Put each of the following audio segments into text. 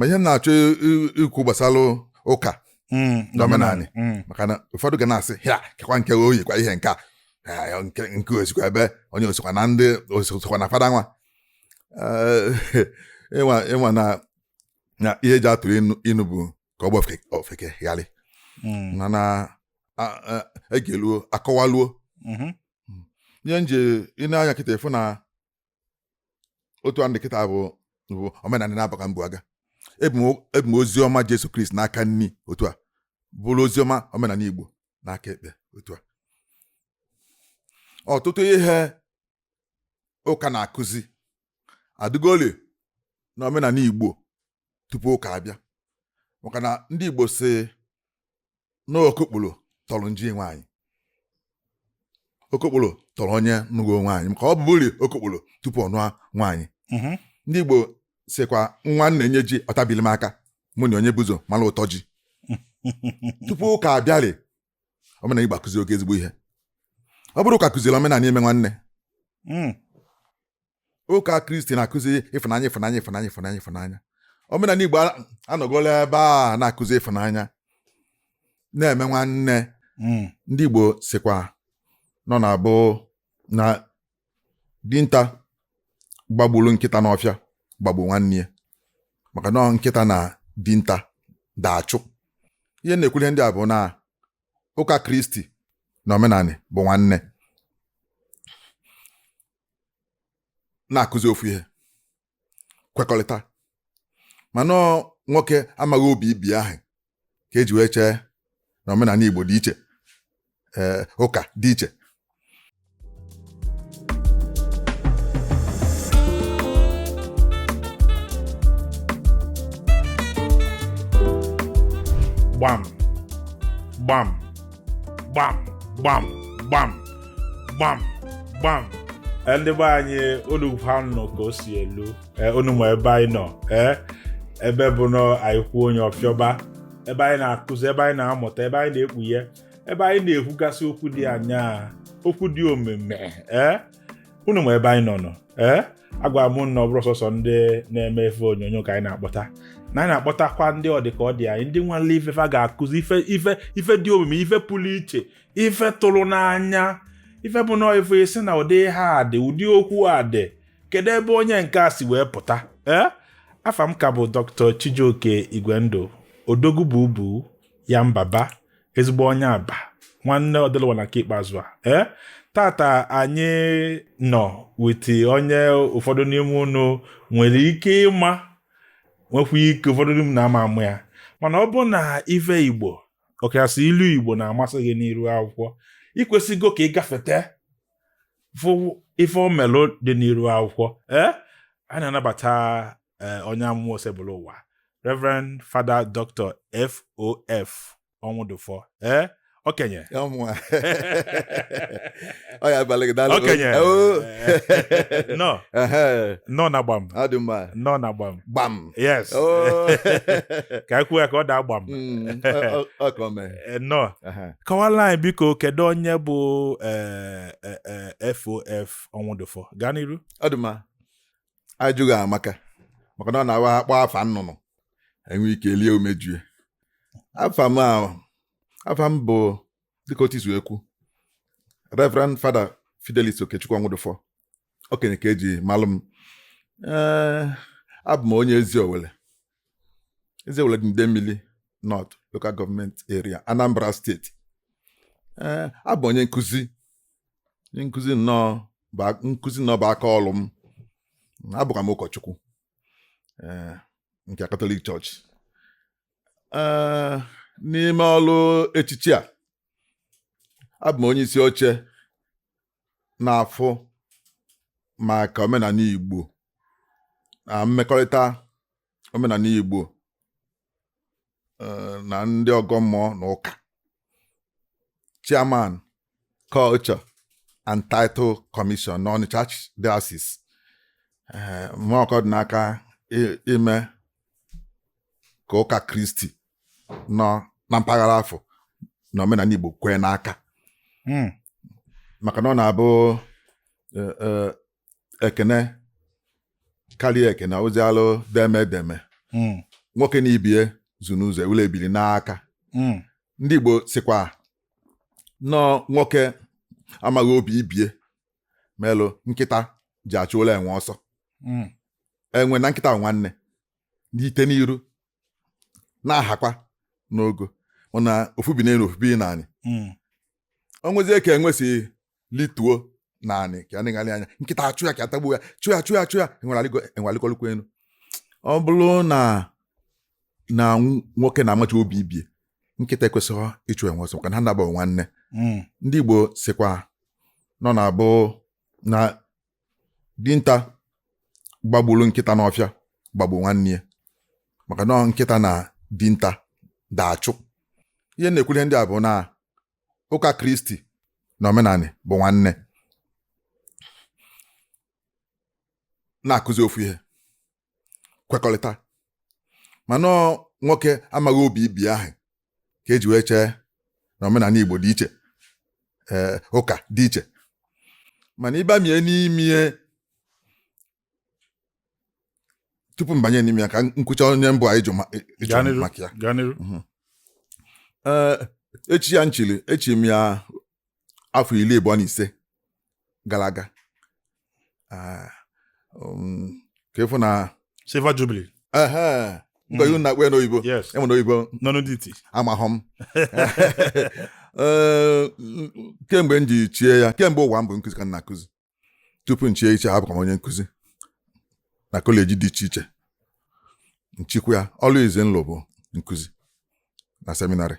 Ma ihe m na-achọ ikwu gbasara ụka na omenanị, maka na ụfọdụ ga na-asị ya kekwa nke o yikwa ihe nke a, nke nke osikwa ebe onye osikwa na ndị osikwa na fada nwa. Ịnwa na na ihe eji atụrụ inu bụ ka ọ bụ ofeke ghalị, mana egeluo akọwaluo. Ihe nji ị na-anya kịta efu na otu a ndị kịta bụ omenala na-aba ka mbụ aga. Ebu m ozi ọma Jesu Kristi n'aka nni otu a, bụrụ ozi ọma omenala Igbo n'aka ekpe otu a. Ọtụtụ ihe ụka na-akụzi adịgoli na omenala Igbo tupu ụka abịa, maka na ndị Igbo si na okokporo tọrọ nji nwaanyị, okokporo tọrọ onye nụgo nwaanyị, maka ọ bụbụri okokporo tupu ọ nụọ nwaanyị. Ndị Igbo sịkwa nwa nna enye ji ọtabili m aka mụ na onye buzo mara ụtọ ji. Tupu ụka abịarị, omenala Igbo akụzi oke ezigbo ihe. Ọ bụrụ ụka kụziri omenala ime nwanne, ụka Kristi na-akụzi ịfụnanya, ịfụnanya, ịfụnanya, ịfụnanya, ịfụnanya. Omenala Igbo anọgola ebe a na-akụzi ịfụnanya, na-eme nwanne. Ndị Igbo sịkwa nọ na-abụ na dinta gbagburu nkịta n'ọfịa gbagbu nwanne ya, maka na nkịta na dinta da-achụ. Ihe na-ekwuru ihe ndị a bụ na ụka Kristi na omenala bụ nwanne, na-akụzi ofu ihe, kwekọrịta. Mana nwoke amaghị obi ibi ahụ ka eji wee chee na omenala Igbo dị iche, ee, ụka dị iche. Gbam gbam gbam gbam gbam gbam gbam. Ndị be anyị, unu gwa nụ ka o si elu. Unu ma ebe anyị nọ, ee, ebe bụ na anyị kwuo onye ọfịọba, ebe anyị na-akụzi, ebe anyị na-amụta, ebe anyị na-ekpughe, ebe anyị na-ekwugasị okwu dị anya, okwu dị omeme. Ee, unu ma ebe anyị nọ. Ee, agwara m na ọ bụrụ sọsọ ndị na-eme ife onyonyo ka anyị na-akpọta, na anyị na-akpọtakwa ndị ọ dị ka ọ dị anyị, ndị nwere ife fa ga-akụzi, ife ife ife dị omimi, ife pụrụ iche, ife tụrụ n'anya, ife bụ na ife isi na ụdị ihe a dị, ụdị okwu a dị, kedu ebe onye nke a si wee pụta? Ee, afa m ka bụ Dr. Chijioke Igwendụ Odogwu, bụ ubu ya mbaba, ezigbo onye Aba, nwanne Ọdịlụwa na nke ikpeazụ a. Ee, tata anyị nọ with onye ụfọdụ n'ime unu nwere ike ịma, nwekwa ike ụfọdụ n'ime na-ama amụ ya, mana ọ bụ na ife Igbo, ọkachasị ilu Igbo, na-amasị gị n'iru akwụkwọ, ikwesịgo ka ị gafete fụ ife omelụ dị n'iru akwụkwọ. Ee, a na-anabata onye amụma Osebụlụwa, Reverend Father Dr. FOF Ọnwụdụfọ. Ee, okenye. Ọ ya abalị gị, daalụ. Okenye. Nọ nọ na gbam. Ọ dị mma. Nọ na gbam. Gbam. Yes. Ka anyị kwuo ya ka ọ daa gbam. Ọ ka o mee. Nọ, kọwala anyị biko, kedu onye bụ FOF Ọnwụdụfọ? Gaa n'iru. Ọ dị mma. Ajụghị amaka, maka na ọ na-awa akpọ afa nnụnụ enwe ike lie umejue. Afa m afa m bụ, dịka otu izu ekwu, Reverend Father Fidelis Okechukwu Ọnwụdụfọ, okenye ka eji malụ m. Ee, abụ m onye Eziowelle. Eziowelle dị Idemmili North Local Government Area, Anambra Steeti. Ee, abụ onye nkụzi, onye nkụzi nnọọ bụ nkụzi nnọọ bụ aka ọrụ m. Abụkwa m ụkọchukwu, ee, nke Catholic Church. Ee, n'ime ọrụ echichi a, abụ m onye isi oche na-afụ maka omenala Igbo na mmekọrịta omenala Igbo na ndị ọgọ mmụọ na ụka, Chairman Culture and Title Commission n'Ọnịcha Diocese. Mmụọ dị n'aka ime ka ụka Kristi nọ na mpaghara afọ na omenala Igbo kwee n'aka, maka na ọ na-abụ ekene karịa ekene ozialụ deme deme. Nwoke na ibie zu n'ụzọ ewule ebili n'aka. Ndị Igbo sịkwa nọọ nwoke amaghị obi ibie melụ nkịta ji achụ ụlọ enwe ọsọ. Enwe na nkịta nwanne n'ite n'iru na-ahakwa n'ogo, mana ofu bi n'elu, ofu bi n'anị. O nwezie ka enwe si lituo n'anị ka a na-egharị anya, nkịta achụ ya ka atagbuo ya, chụ ya, chụ ya, chụ ya, enwe alịgolukwa elu. Ọ bụrụ na na nwoke na-amacha obi ibie, nkịta ekwesịghị ịchụ enwe ọsọ, maka na ha na-abụ nwanne. Ndị Igbo sịkwa nọ na-abụ na dinta gbagburu nkịta n'ọfịa gbagbu nwanne ya, maka na nkịta na dinta da-achụ. Ihe na-ekwuru ihe ndị a bụ na ụka Kristi na omenanị bụ nwanne, na-akụzi ofu ihe, kwekọrịta, mana nwoke amaghị obi ibi ahụ ka eji wee chee na omenala Igbo dị iche, ee, ụka dị iche. Mana ịbamie n'ime tupu m banye n'ime ya, ka m kwucha onye mbụ anyị jụ maka ya. Ee, echi ya nchili echi m ya afọ 25 gara aga, ka ịfụ na Silver Jubilee. Ehe, nke ihu na-akpọ ya n'oyibo. Yes. Enwere oyibo Nọnụ diti. Amahọ m. Ee, kemgbe m ji chie ya, kemgbe ụwa m bụ nkụzi ka m na-akụzi. Tupu m chie iche, abụkwa m onye nkụzi na kọleji dị iche iche. Nchikwa ya, ọlụ izi nlụ bụ nkụzi na seminarị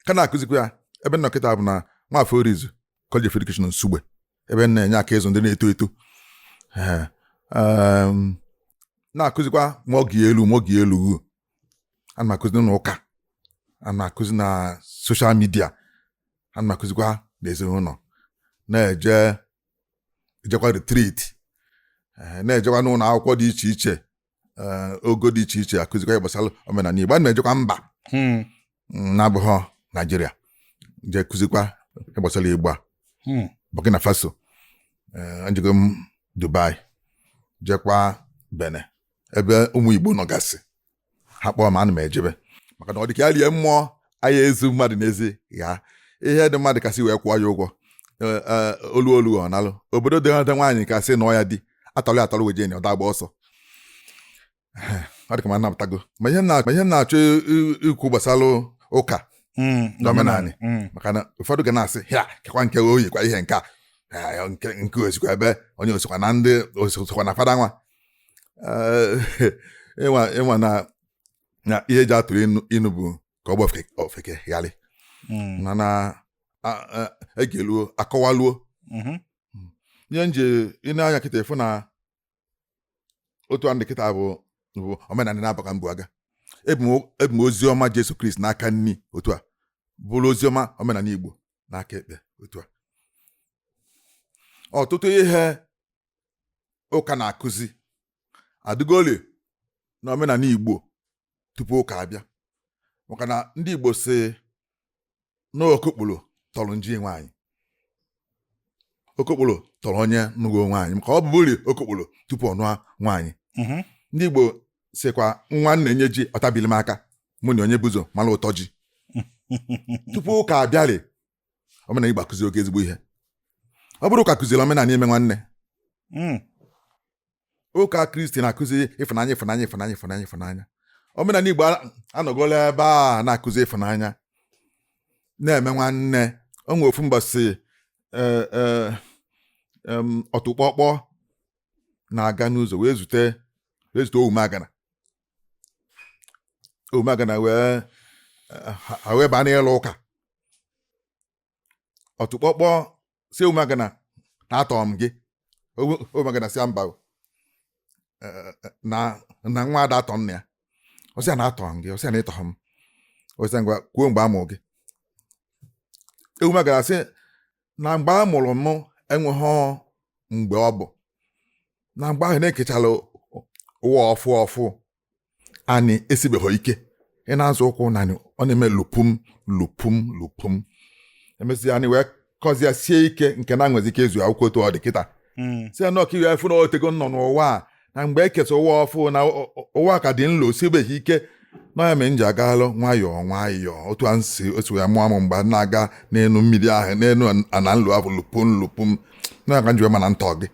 ka na-akụzikwa ya. Ebe nnọkịta bụ na Nwafọ Orizu College of Education Nsugbe, ebe m na-enye aka ịzụ ndị na-eto eto. Ee, na-akụzikwa ma oge elu ma oge elu, ana m akụzi n'ụlọ ụka, ana m akụzi na social media, ana m akụzikwa n'ezinụlọ, na-eje ejekwa retreat, na-ejekwa n'ụlọ akwụkwọ dị iche iche, ogo dị iche iche, akụzikwa ihe gbasara omenala Igbo. Ana m ejekwa mba na-abụghọ Naijiria jee kụzikwa ihe gbasara Igbo a. Burkina Faso, ejego m Dubai, jekwa Benin, ebe ụmụ Igbo nọgasị. Ha kpọọ m, ana m ejebe, maka na ọ dị ka ya rie mmụọ anya ezu mmadụ n'ezi ya ihe dị mmadụ kasị wee kwụọ ya ụgwọ. Ee, ee, olu olu ọ nalụ obodo dị dị nwaanyị kasị nụọ ya di atọrọ atọrọ weje na ọ dagba ọsọ. Ọ dị ka m anabatago ma ihe m na-achọ ikwu gbasara ụka na omenanị, maka na ụfọdụ ga na-asị ya kekwa nke oyi kwa ihe nke a, nke nke osikwa ebe onye osikwa na ndị osikwa na fada nwa. Ịnwa ịnwa na ihe eji atụrụ inu bụ ka ọ bụ ofeke ghalị, mana egeluo akọwaluo. Ihe nji ị na-anya kịta efu na otu a ndị kịta bụ omenala na-abaka mbụ aga ebu m ozi ọma Jesu Kristi n'aka nni otu a, bụrụ ozi ọma omenala Igbo n'aka ekpe otu a. Ọtụtụ ihe ụka na-akụzi adịgoli na omenala Igbo tupu ụka abịa, maka na ndị Igbo si na okokporo tọrọ nji nwaanyị, okokporo tọrọ onye nụgo nwaanyị, maka ọ bụbụri okokporo tupu ọ nụọ nwaanyị. Ndị Igbo sịkwa nwa nna enye ji ọtabili m aka mụ na onye buzo mara ụtọ ji. Tupu ụka abịarị, omenala Igbo akụzi oke ezigbo ihe. Ọ bụrụ ụka kụziri omenala ime nwanne, ụka Kristi na-akụzi ịfụnanya, ịfụnanya, ịfụnanya, ịfụnanya, ịfụnanya. Omenala Igbo anọgola ebe a na-akụzi ịfụnanya, na-eme nwanne. O nwere ofu mbọsị ọtụkpọkpọ na-aga n'ụzọ wee zute Owumagana. Owumagana wee ha wee baa n'ịlụ ụka. Ọtụkpọkpọ si Owumagana na-atọ m gị. Owumagana si mba, na nwa ada atọ nna ya. Ọ sị ya na atọ m gị, ọ sị ya na ịtọ m. Ọ sị ngwa kwuo mgbe a mụrụ gị. Owumagana sị na mgbe a mụrụ m enweghị mgbe ọ bụ na mgbe ahụ na-ekechala ụwa ọfụ ọfụ, anyị esibeghị ike ị na-azụ ụkwụ na anyị, ọ na-eme lupum lupum lupum. Emesịa anyị wee kọzie sie ike nke na nwezi ike ịzụ akwụkwọ otu ọ dị kịta. Si ya nọọ ka iwe fụ na otego nọ n'ụwa a. Na mgbe e kesa ụwa ọfụ na ụwa ka dị nlo, sibeghị ike na ya mere m ji agalụ nwayọọ nwayọọ otu a nsi otu ya mụọ m mgbe m na-aga n'elu mmiri ahụ, n'elu ana nlo ahụ, lupum lupum na ya ka m ji wee ma na ntọ gị.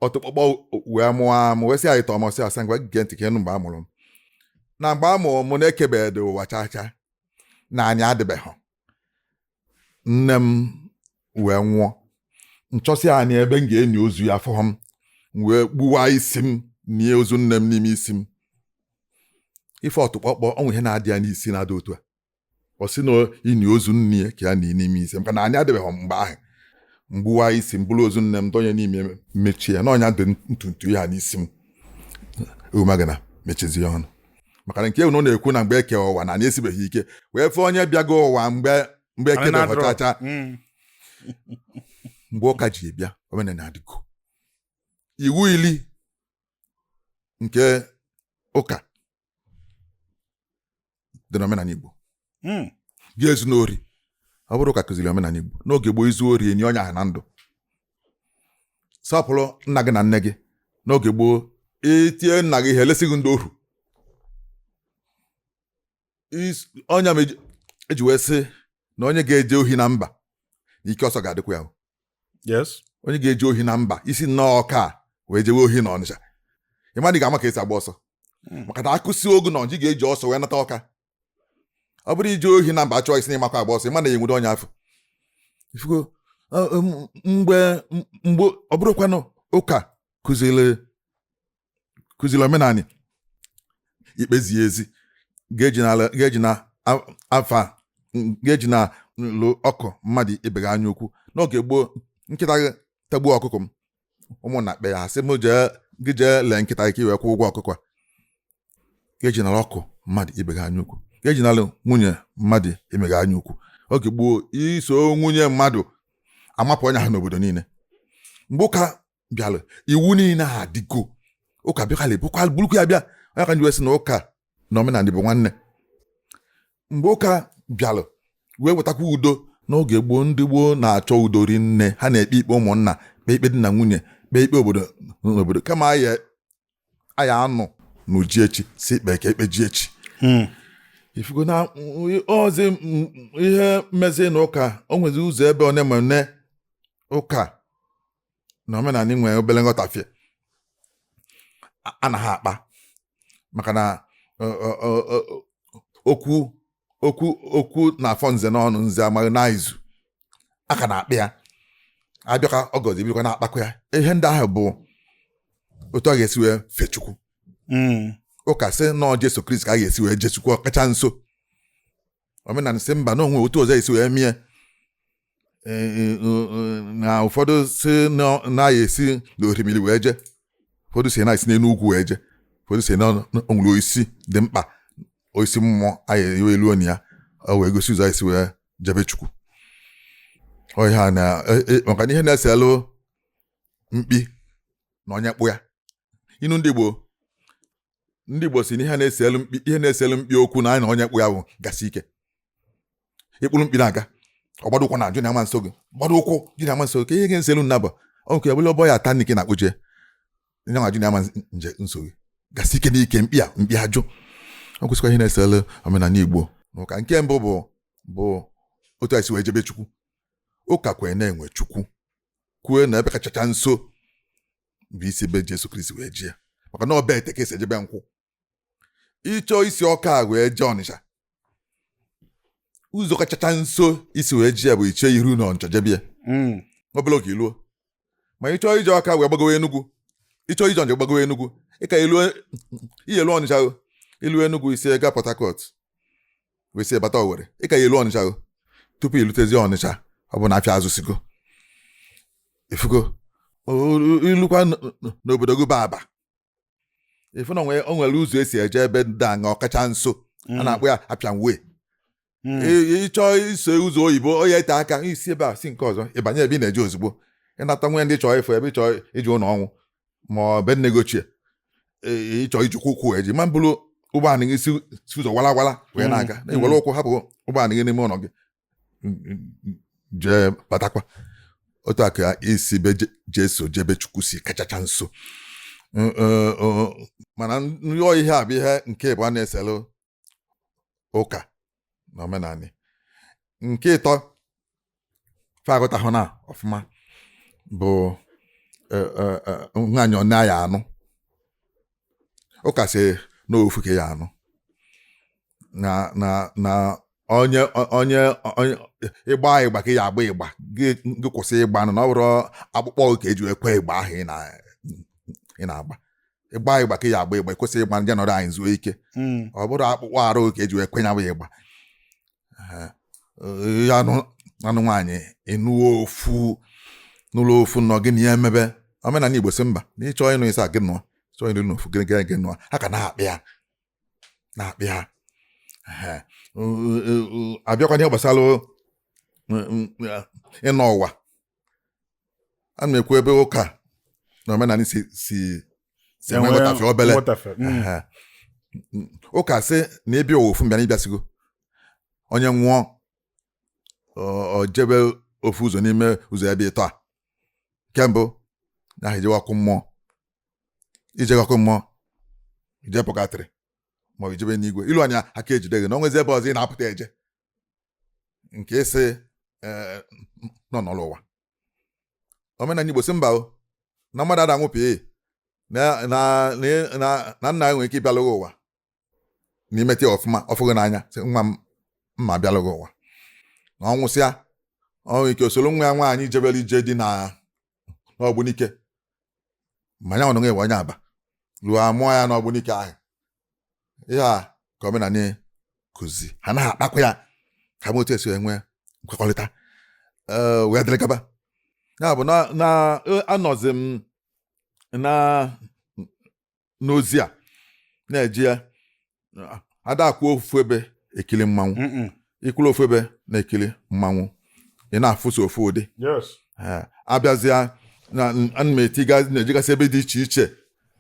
Ọtụkpọkpọ wee mụọ m wee sị anyị tọọ m ọsị asa ngwa gee ntị ka ịnụ mgbe a mụrụ m na mgbe a mụrụ m na-ekebeghị ụwa chaa chaa na anyị adịbeghị. Nne m wee nwụọ, nchọsị anyị ebe m ga-eni ozu ya afọ m wee gbuwa isi m nie ozu nne m n'ime isi m. Ife ọtụkpọkpọ ọnwụ ihe na-adị ya n'isi na-adị otu a, ọ sị na ini ozu nne ya ka ya na n'ime isi, maka na anyị adịbeghị mgbe ahụ. Mgbuwa isi m bụrụ ozu nne m donye n'ime mechie ya na ọnya dị ntuntu ya n'isi m ewumagana mechizie ọnụ, maka na nke unu na-ekwu na mgbe eke ụwa na anyị esibeghị ike wee fee onye bịago ụwa mgbe mgbe ekebeghị chacha. Mgbe ụka ji bịa, omenala adịgo iwu ili nke ụka dị n'omenala Igbo. Gị ezu n'ori, ọ bụrụ ụka kụziri omenala Igbo n'oge gboo, izu ori enyi onye ahụ na ndụ. Sọpụrụ nna gị na nne gị. N'oge gboo, itie nna gị ihe, elesighị ndị ohu. Onye ma eji wee sị na onye ga-eje ohi na mba na ike ọsọ ga-adịkwa ya. Onye ga-eje ohi na mba isi nnọọ ọka wee jewe ohi na Ọnịcha, ịmadị ga-ama ka esi agba ọsọ, maka na akụsi ogu na ọnji ga-eji ọsọ wee nata ọka. Ọ bụrụ ije ohi na mba achọghị isi na ịmakwa agba ọsọ, ịma na ya enwere onye afọ ifugo. Mgbe mgbe ọ bụrụkwanụ ụka kụziri kụziri omenanị ikpe zie ezi, ga-eji na afa ga-eji na lụ ọkụ mmadụ ibe gị anya ukwu. N'oge gboo, nkịta gị tagbuo ọkụkọ m, ụmụnna kpe ya, sị m jee, gị jee lee nkịta gị ka i wee kwụọ ụgwọ ọkụkọ a. Ga-ejinara ọkụ mmadụ ibe gị anya ukwu, ga-ejinara nwunye mmadụ ibe gị anya ukwu. Oge gboo, iso nwunye mmadụ, amapụ onye ahụ n'obodo niile. Mgbe ụka bịara, iwu niile adịgo. Ụka bịakwala bụkwa burukwu ya bịa onye ka nji wee sị na ụka na omenala bụ nwanne. Mgbe ụka bịara wee wetakwa udo, n'oge gboo ndị gboo na-achọ udo rinne. Ha na-ekpe ikpe ụmụnna, kpee ikpe di na nwunye, kpee ikpe obodo n'obodo, kama anyị anụ n'uji echi si ikpe ka ekpe ji echi. Ifugo na ozi ihe mmezi na ụka o nwezi ụzọ ebe one ma one ụka na omenala nwee obere nghọtafie anaghị akpa, maka na okwu okwu okwu na-afọ nze n'ọnụ, nze amaghị na izu aka na-akpị ya abịa ka ọ gọzi ebidokwa na-akpakọ ya. Ihe ndị ahụ bụ otu a ga-esi wee fee Chukwu. Ụka sị nọọ Jesu Kristi ka a ga-esi wee jee Chukwu kacha nso. Omenala sị mba, na onwe otu ọzọ esi wee mie. Na ụfọdụ si na ya esi n'orimiri wee jee, ụfọdụ si na esi n'elu ugwu wee jee, ụfọdụ si na onwere osisi dị mkpa, osisi mmụọ anyị ewe elu na ya, o wee gosi ụzọ esi wee jebe Chukwu. Ọ ihe a na maka na ihe na-eselụ mkpi na onye kpụ ya inu. Ndị Igbo si na ihe na-eselu mkpi, ihe na-eselu mkpi okwu na anyị na onye kpụ ya bụ gasị ike. Ịkpụrụ mkpi na-aga, ọgbado ụkwụ na-ajụ na ama nso gị, gbado ụkwụ ji na ama nso gị, ka ihe ga-eselu nnabọ ọ nke ọbụla ọbọ ya ata nike na-akpụje nye nwa jụ na ama nje nso gị gasị ike n'ike mkpi a mkpi ajụ. Ọ kwesịkwa ihe na-eselu omenala Igbo na ụka. Nke mbụ bụ otu anyị si wee jebe Chukwu. Ụka kwee na-enwe Chukwu, kwue na ebe kachacha nso bụ isi ebe Jesu Kristi wee jee, maka na ọba ete ka esi ejebe nkwụ. Ịchọọ isi ọka a wee jee Ọnịsha, ụzọ kachacha nso isi wee jee bụ iche iru na Ọnịcha jebe ya. Obere oge iluo. Ma ịchọọ ije ọka wee gbagowe Enugu, ịchọọ ije Ọnịcha gbagowe Enugu, ịka iluo ihe elu Ọnịcha o, ilu Enugu isi ga Port Harcourt wee si bata Owerri, ịka ya elu Ọnịcha o tupu ilutezi Ọnịcha, ọ bụ na afịa azụsigo. Ifugo ilukwa n'obodo gị bụ Aba, ifu na o nwere ụzọ esi eje ebe ndị aṅa ọkacha nso a na-akpọ ya Apịan Way. Ịchọọ iso ụzọ oyibo, onye ete aka isi ebe a si nke ọzọ, ịbanye ebe ị na-eje ozugbo, ịnata nwee ndị chọọ ịfụ ebe ịchọọ ije ụlọ ọnwụ ma ọ be nne gị ochie, ịchọọ ijikwa ụkwụ eji ma mbụrụ ụgbọala gị si ụzọ wala wala wee na-aga, na iwere ụkwụ hapụ ụgbọala gị n'ime ụlọ gị jee batakwa. Otu a ka isi be Jesu jebe Chukwu si kachacha nso. Mana nrịọ ihe a bụ ihe nke ịbụọ na-eselu ụka na omenanị. Nke ịtọ fa aghọtahụ na ọfụma bụ nwaanyị one ya anụ. Ụka sị na ofu ka ya anụ, na na na onye onye onye ịgba ịgba ka ya agba ịgba gị kwụsị ịgba nụ, na ọ bụrụ akpụkpọ gị ka eji wee kwe ịgba ahụ ị na-agba. Ịgba ịgba ka ya agba ịgba, kwụsị ịgba ndị nọrọ anyị zuo ike. Ọ bụrụ akpụkpọ arụ ka eji wee kwe ya bụ ịgba. Ya anụ nwaanyị ịnụọ ofu n'ụlọ ofu nọ gị na ya emebe. Omenala Igbo sị mba, na ịchọọ ịnụ ịsa gị nụọ, chọọ ịnụ n'ofu gị gị nụọ. Ha ka na-akpị ya na-akpị ha. Abịakwa n'ihe gbasara ịnọ ụwa, a na-ekwu ebe ụka na omenala si si si enwe nghọtafe obele. Ụka sị na ịbịa ụwa ofu mbịa na ịbịasịgo, onye nwụọ ọ jebe ofu ụzọ n'ime ụzọ ebe ịtọ a. Nke mbụ na ahụ ejewe ọkụ mmụọ, ije ọkụ mmụọ, ije pọgatrị ma ọ bụ ijebe n'igwe ilu anya aka ejide gị na onwezi ebe ọzọ ị na-apụta eje nke ịsị nọ n'ụwa. Omenala Igbo sị mba o, na mmadụ ada nwụpụ na na na na nna ya nwere ike ịbịalụ gị ụwa na imete ya ọfụma ọfụghị n'anya, sị nwa m mma abịalụ gị ụwa, na ọ nwụsịa ọ nwere ike osoro nwa ya nwaanyị jebere ije dị na n'Ogbunike, ma ya nwe onye Aba ruo amụọ ya n'Ogbunike ahụ. Ihe a ka omenala kụzi, ha naghị akpakwa ya ka m otu esi enwe nkwekọrịta wee dịrị gaba. Ya bụ na anọzi m na n'ozi a na-eji ya ada akwụ ofu ebe ekiri mmanwụ. Ikwulu ofu ebe na-ekiri mmanwụ, ị na-afụso ofu ụdị. Abịazịa na ana m etiga na-ejegasị ebe dị iche iche,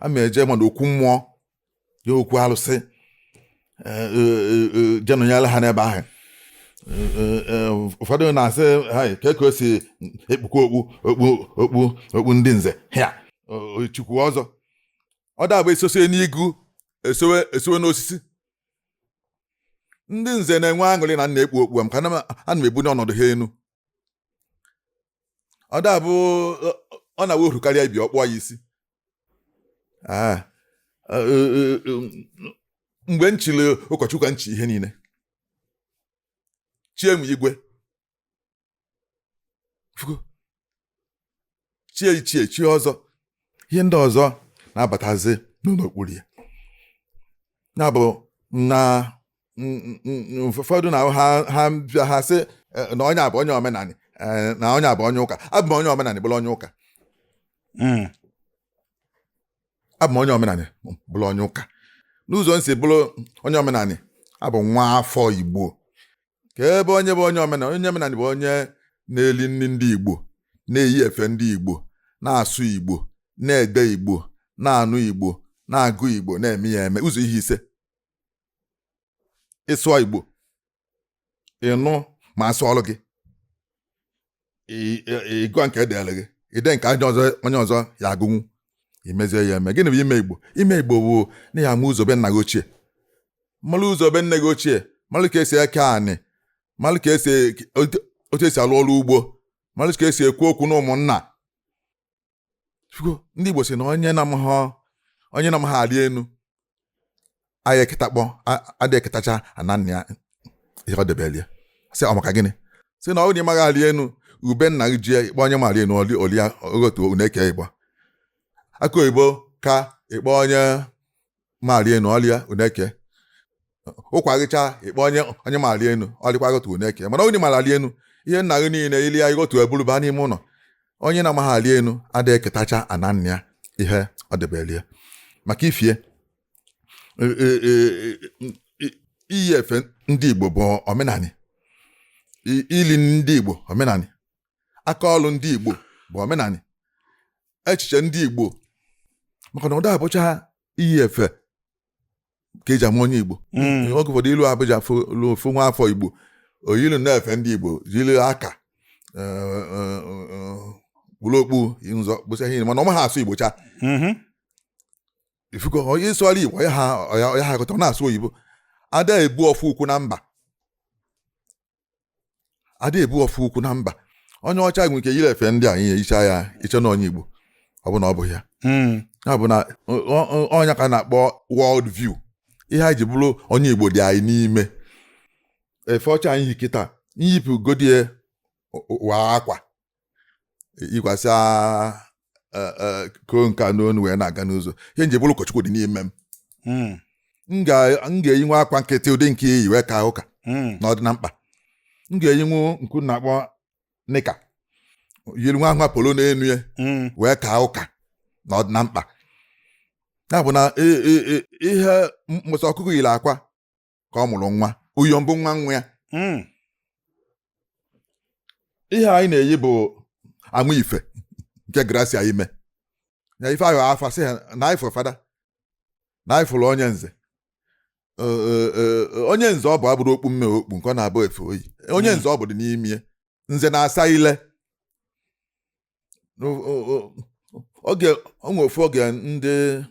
a ma eje mana okwu mmụọ ya okwu alụsị jenụnyere ha n'ebe ahụ. Ụfọdụ na-asị hai ka ka o si ekpukwa okpu okpu okpu okpu ndị nze ya chukwu ọzọ ọ dabụ esosie n'igu esowe esowe n'osisi. Ndị nze na-enwe aṅụrị na nna ekpu okpu a maka na ana m ebunye ọnọdụ ha enu. Ọ dabụ ọ na-awe oru karịa ibi ọkpụọ ya isi. Mgbe m chiri ụkọchukwu ka m chi ihe niile chie m igwe chie ichie chie ọzọ, ihe ndị ọzọ na-abatazi n'okpuru ya. Ya bụ na ụfọdụ na ha bịa ha sị na onye a bụ onye omenani, na onye a bụ onye ụka. Abụ m onye omenani bụrụ onye ụka. Abụ m onye omenani bụrụ onye ụka. N'ụzọ m si bụrụ onye omenani, abụ nwa afọ Igbo. Ka ebe onye bụ onye omenani, onye omenani bụ onye na-eli nri ndị Igbo, na-eyi efe ndị Igbo, na-asụ Igbo, na-ede Igbo, na-anụ Igbo, na-agụ Igbo, na-eme ya eme. Ụzọ ihe ise: ịsụọ Igbo, ịnụ ma asụọlụ gị, ịgụọ nke edere gị, ide nke onye ọzọ ya agụnwu, imezie ya eme. Gịnị bụ ime Igbo? Ime Igbo bụ na ya ama ụzọ be nna gị ochie, malụ ụzọ be nne gị ochie, malụ ka esi eke anị, malụ ka esi otu esi alụ ọrụ ugbo, malụ ka esi ekwu okwu na ụmụnna. Ndị Igbo sị na onye na-amaghị arị enu anyị eketakpọ adị eketacha ana nna ya ihe ọ debere ya. Sị ọ maka gịnị? Sị na ọ bụrụ na ị maghị arị enu, ube nna gị jie ịkpọ onye ma arị enu oli ya ogotu unu eke ịgba aka oyibo ka ịkpọ onye ma arị enu ọlịa unu eke ụkwa gịcha ịkpọ onye ma arị enu ọlịkwa gotu unu eke. Mana onye mara arị enu ihe nna gị niile ili ya igotu eburu baa n'ime ụlọ. Onye na-amaghị arị enu adịghị eketacha ana nna ya ihe ọ debere ya. Maka ifie iyi efe ndị Igbo bụ omenani, ili ndị Igbo omenani, aka ọrụ ndị Igbo bụ omenani, echiche ndị Igbo, maka na ọ abụcha iyi efe ka eji ama onye Igbo. Oge ụfọdụ ilu Abuja ofu nwa afọ Igbo oyilu na-efe ndị Igbo jiri aka Kpuru okpu nzọ kpụsịa ihe niile, mana ọ maghị asụ Igbo cha. Ifugo onye sụọrọ Igbo ya ha ya ha agụta, ọ na-asụ oyibo. Ada ebu ọfọ ukwu na mba, ada ebu ọfọ ukwu na mba. Onye ọcha nwere ike yiri efe ndị a ihe icha ya iche na onye Igbo, ọ bụ na ọ bụ ya. Ya bụ na ọnya ka a na-akpọ world view. Ihe anyị ji bụrụ onye Igbo dị anyị n'ime. Efe ọcha anyị yi kịta, nyipụ godie wa akwa yikwasị ko nka n'onu wee na-aga n'ụzọ, ihe nji bụrụ ụkọchukwu dị n'ime m. M ga-eyinwe akwa nkịtị ụdị nke iyi wee kaa ụka na ọ dị na mkpa. M ga-eyinwu nku na-akpọ nika, yiri nwa nwa polo n'enu ya wee kaa ụka na ọ dị na mkpa. Ya bụ na ihe mmụta ọkụkọ yiri akwa ka ọ mụrụ nwa, ụyọ mbụ nwa nwa ya. Ihe anyị na-eyi bụ amụ ife nke gracia ime ya ife ahụ afa sị ha na anyị fụrụ fada, na anyị fụrụ onye nze. Onye nze ọ bụ abụrụ okpu mme okpu nke ọ na-abụ efe oyi. Onye nze ọ bụ dị n'ime ya. Nze na-asa ile. Oge onwe ofu oge ndị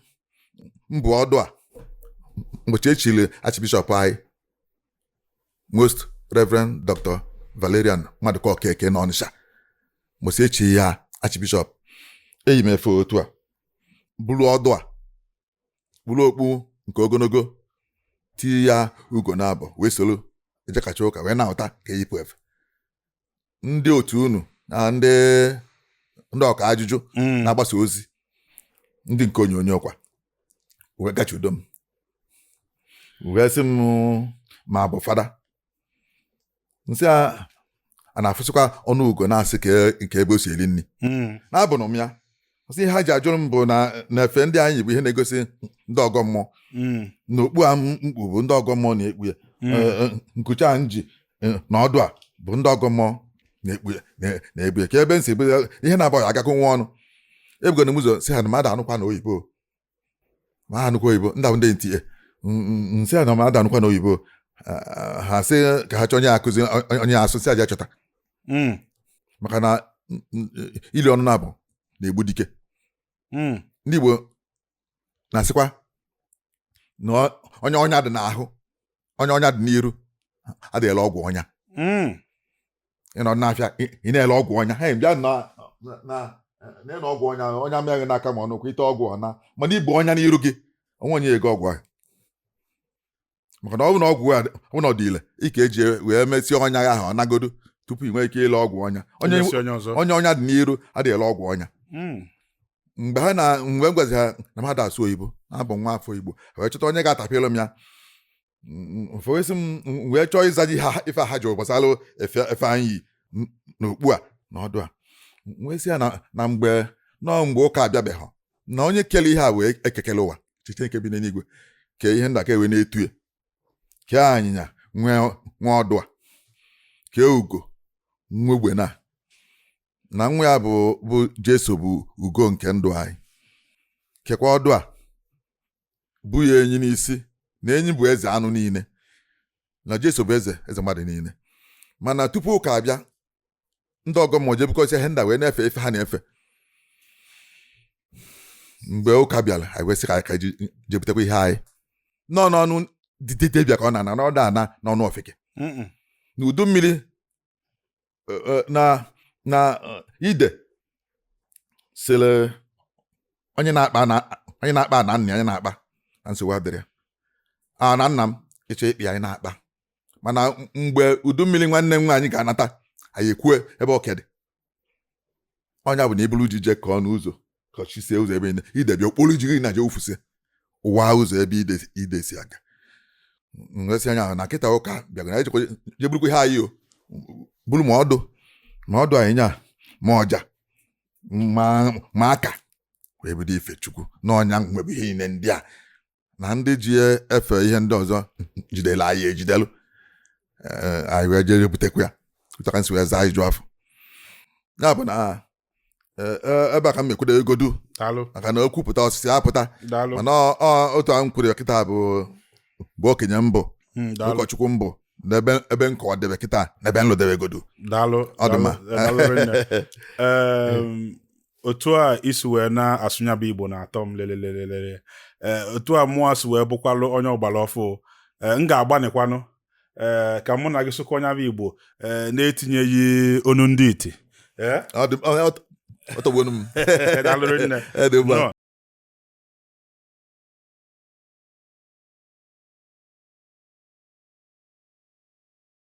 mbụ ọdụ a mgbe echiri Archbishop anyị, Most Reverend Dr. Valerian Maduka Okeke n'Ọnịsha, mgbe echi ya Archbishop, eyi m efe otu a, buru ọdụ a, buru okpu nke ogologo, tinye ya ugo na abụ, wee soro ejekacha ụka wee na-ahụta ka eyipụ efe. Ndị otu unu na ndị ọka ajụjụ na-agbasa ozi, ndị nke onyonyo kwa wee gachi udo m wee sị m ma bụ fada nsị a na-afụsịkwa ọnụ ugo na-asị ka nke ebe o si eri nri. Na-abụnụ m ya sị ihe ha ji ajụrụ m bụ na efe ndị anyị bụ ihe na-egosi ndị ọgọ mmụọ, na okpu a mkpu bụ ndị ọgọ mmụọ na-ekpu ya. Nkucha a nji na ọdụ a bụ ndị ọgọ mmụọ na-ekpu ya, na-ebu ya ka ebe nsi ebu ya, ihe na-abụghị agakọ nwa ọnụ ebugona m ụzọ sị ha na mmadụ anụkwa na oyibo, ma ha anụkwa oyibo ndị ahụ ndị ntie nsị ha na mmadụ anụkwa na oyibo. Ha sị ka ha chọọ onye akụzi onye asụ sị aja chọta maka na ili ọnụ na-abụ na-egbu dike. Ndị Igbo na-asịkwa na onye ọnya dị n'ahụ, onye ọnya dị n'iru adịghị ele ọgwụ ọnya. Ị nọ n'afịa, ị na-ele ọgwụ ọnya, ha bịa na na na ọgwụ ọnya, ọnya meghị n'aka ma ọnụkwụ ite ọgwụ ọna, mana ibu ọnya n'iru gị onwe onye ego ọgwụ ahụ, maka na ọ bụ na ọgwụ a ọ bụ na ọ dị ile ị ka eji wee mesie ọnya ahụ ọ nagodo tupu ị nwee ike ile ọgwụ ọnya. Onye Imesi onye ọzọ. Onye ọnya dị n'iru adịghị ele ọgwụ ọnya. Mgbe ha na mgbe m gwazi ha na mmadụ asụ oyibo na abụ nwa afọ Igbo, ha wee chọta onye ga-atapịlụ m ya mfowesi m wee chọọ ịzaji ha ife ha jụrụ gbasara efe efe anyị yi n'okpu a na ọdụ a. Wee sị ya na mgbe nọọ mgbe ụka abịabeghị, na onye kele ihe a wee ekekele ụwa, chiche nke bi n'eluigwe kee ihe nda ka ewe na-etu ya, kee anyịnya nwee nwa ọdụ a, kee ugo nwa egbe, na nwa ya bụ Jesu bụ ugo nke ndụ anyị, kekwa ọdụ a bụ ya enyi n'isi, na enyi bụ eze anụ niile, na Jesu bụ eze eze mmadụ niile. Mana tupu ụka abịa, ndị ọgọ mmụọ jebukọsịa ihe nda wee na-efe ife ha na-efe. Mgbe ụka bịara, anyị wee sị ka anyị ka jebutekwa ihe anyị nọ n'ọnụ dibịa ka ọ na-ana n'ọdụ ana n'ọnụ ofeke n'udu mmiri na ide sịrị onye na-akpa na onye na-akpa na nna ya onye na-akpa na nsogbu adịrị ya a na nna m ịchọ ịkpị anyị na-akpa, mana mgbe udu mmiri nwanne m nwaanyị ga-anata, anyị ekwue ebe oke dị. Ọnya bụ na iburu ji jee kọọ n'ụzọ, kọchisie ụzọ ebe niile, ide bịa okporo ji gị na je ofusie ụwa ụzọ ebe ide si aga. Nwesị anya ahụ na kịta ụka bịara na ejekwa je burukwa ihe anyị o buru ma ọdụ anyị nya ma ọja ma aka wee bido ife Chukwu na ọnya nwebe ihe niile ndị a na ndị ji efe ihe ndị ọzọ jidere anyị ejidelu. Anyị wee jee butekwa ya ụtaka nsi wee zaa ajụjụ afọ ya bụ na ebe a ka m mekwudo egodu maka na okwu pụta osisi apụta. Mana otu ahụ m kwuru ya kịta bụ okenye mbụ, ụkọchukwu mbụ. N'ebe ebe nkọ debe kịta, n'ebe nlụdebegodo. Daalụ. Ọ dị mma. Daalụ rinne. Otu a isi wee na-asụnya bụ Igbo na-atọ m lelelelele. Ee, otu a mụa si wee bụkwalụ onye ọgbara ọfụ, ee, m ga-agbanịkwanụ, ee, ka mụ na gị sụkọ onye bụ Igbo, ee, na-etinyeghị onu ndị iti, ee. Ọ dị ọ tọgbuonu m. Daalụ rinne. Ọ dị mma. Nnọọ.